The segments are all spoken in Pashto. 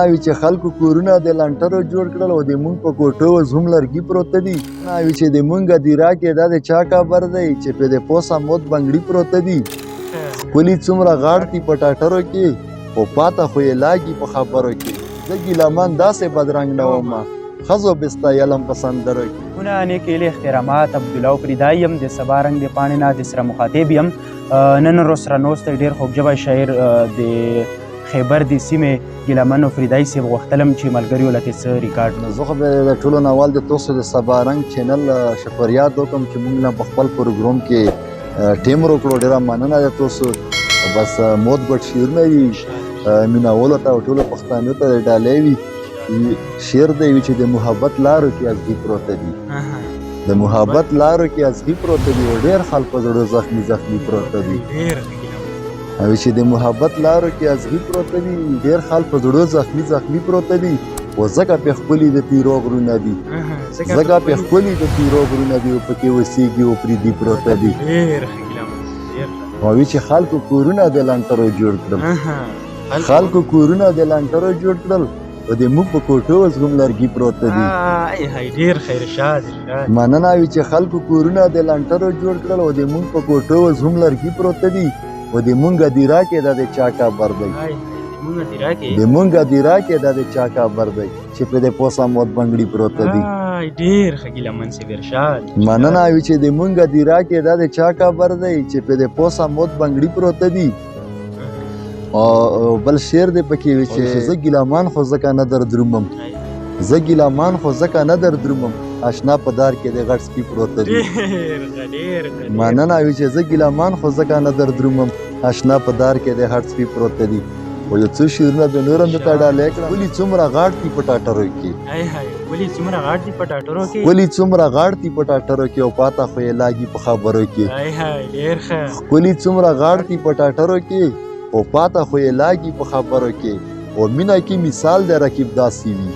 وي چې خلکو کورونه د لنټرو جوړ کړل او د مونږ په کوټو اوس هم لرګي پروته دي. وي چې د مونږ دیرا کې دا د چا قبر دی چې په د پوسه مود بنګړي پروته دي. ښکلي څومره غاړ دي په ټاټرو کې، خو پاته خو یې لاګي په خبرو کې. زه ګیله من داسې بدرنګ نه وم، ښځو به ستایلم په سندرو کې. مونه نیک ایلې احترامات، عبدالله پریدای یم، د سبا رنګ د پاڼې نه د سره مخاطب یم. نن ورځ سره نوست ډېر خوږ ژبی شاعر د خیبر د سیمې ګیلهمن فریدای صاحب، غوښتلم چې ملګریو لته څه ریکارډ. نو زه خو به د ټولو نه اول د تاسو د سبا رنګ چینل شکریات وکم چې مونږ نه په خپل پروګرام کې ټیم وکړو. ډېره مننه د تاسو. بس مود ګډ شعرونه وي، مینهوالو ته او ټولو پښتنو ته د ډالۍ وي. شعر دی وي چې د محبت لارو کې ازغي پروته دي، د محبت لارو کې ازغي پروته دي او ډېر خلک په زړه زخمي زخمي پروته دي. او چې د محبت لارو کې ازغي پروته دي، ډېر خلک په زړه زخمي زخمي پروته دي، او ځکه په ښکلي د تیرو غرونه دي، ځکه په ښکلي د تیرو غرونه دي او پکې وسیږي او پریدي پروته دي. او چې خلکو کورونه د لنټرو جوړ کړل، خلکو کورونه د لنټرو جوړ کړل او د موږ په کوټو اوس هم لرګي پروته دي. ډېر خیر شاد. مننه. وي چې خلکو کورونه د لنټرو جوړ کړل او د موږ په کوټو اوس هم لرګي پروته دي، او د مونږ دیرا کې دا د چا قبر دی، د مونږ دیرا کې دا د چا قبر دی چې په د پوسه مود بنګړي پروته دي. ډېر ښه ګیله من صاحب، ارشاد. مننه. وي چې د مونږ دیرا کې دا د چا قبر دی چې په د پوسه مود بنګړي پروته دي. او بل شعر دی پکې وي چې زه ګیله من خو ځکه نه در درومم، زه ګیله من خو ځکه نه در درومم، اشنا په دار کې د غټ سپي پروته دي. مننه. وي چې زه ګیله من خو ځکه نه در درومم، اشنا په دار کې د غټ سپي پروته دي. او یو څو شعرونه به نور هم درته ډالۍ کړم. ولي څومره غاړ دي په ټاټرو کې، هاي هاي، ولي څومره غاړ دي په ټاټرو کې، ولي څومره غاړ دي په ټاټرو کې او پاته خو یې لاګي په خبرو کې. هاي هاي، ډېر ښه. ښکلي څومره غاړ دي په ټاټرو کې او پاته خو یې لاګي په خبرو کې. او مینه کې مثال د رقیب داسې وي،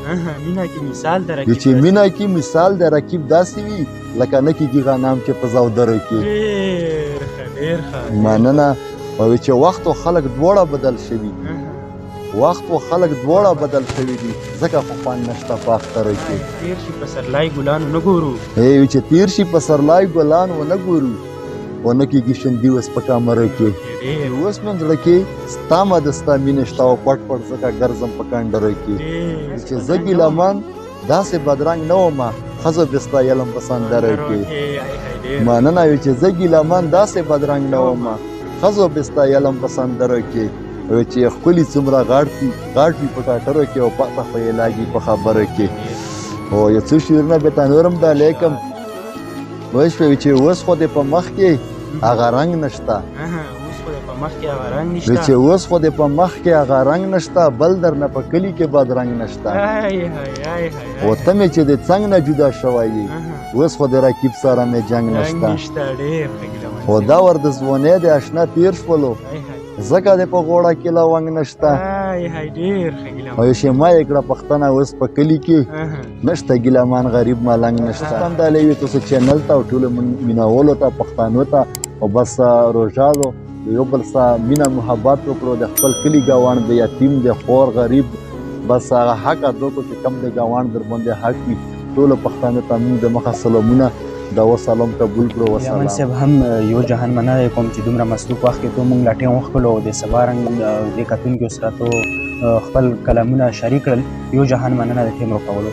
مینه کې مثال د رقیب چې مینه کې مثال د رقیب داسې وي لکه نه کېږي غنم چې په زودرو کې. ډېر ښه، ډېر ښه. مننه. او چې وخت او خلک دواړه بدل شوي دي، وخت او خلک دواړه بدل شوي دي، ځکه خو خوند نشته په اخترو کې. تیر شي پسرلی ګلان نه ګورو، ای چې تیر شي پسرلی ګلان ونه ګورو او نه کېږي شندي اوس په کمرو کې. اوس مې زړه کې ستا ما د ستا مینه شته او پټ پټ ځکه ګرځم په کنډرو کې. چې زه ګیله من داسې بدرنګ نه وم، ښځو به ستایلم په سندرو کې. مننه. وي چې زه ګیله من داسې بدرنګ نه وم، ښځو به ستایلم په سندرو کې. او چې ښکلي څومره غاړ دي، غاړ وي په ټاټرو کې او پاته خو یې لاګي په خبرو کې. او یو څو شعرونه به تا نور هم ډالۍ کړم. وای شوې چې اوس خو دې په مخ کې هغه رنګ نشته، چې اوس خو دې په مخ کې هغه رنګ نشته، بل درنه په کلي کې بد رنګ نشته. او ته مې چې د څنګ نه جدا شوی یې، اوس خو د رقیب سره مې جنګ نشته. خو دا ور د ځوانۍ د اشنا تیر شولو، ځکه د په غوړه کې لونګ نشته. او چې ما یې کړه پښتنه اوس په کلي کې نشته ګیله من غریب ملنګ نشته. هم ډالۍ وي تاسو چینل ته او ټولو مینهوالو ته، پښتنو ته. او بس روژه ده، یو بل سره مینه محبت وکړو، د خپل کلي ګاونډ، د یتیم، د خور غریب، بس هغه حق ادا کړو چې کوم د ګاونډ در باندې حق وي. ټولو پښتنو ته موږ د مخه سلامونه، دا وسلام قبول کړو. وسلام صاحب هم یو جهان مننه کوم چې دومره مصروف وخت کې ته موږ لا ټیم وکړو او د سبا رنګ د کتونکو سره ته خپل کلامونه شریک کړل. یو جهان مننه د ټیم ورکولو.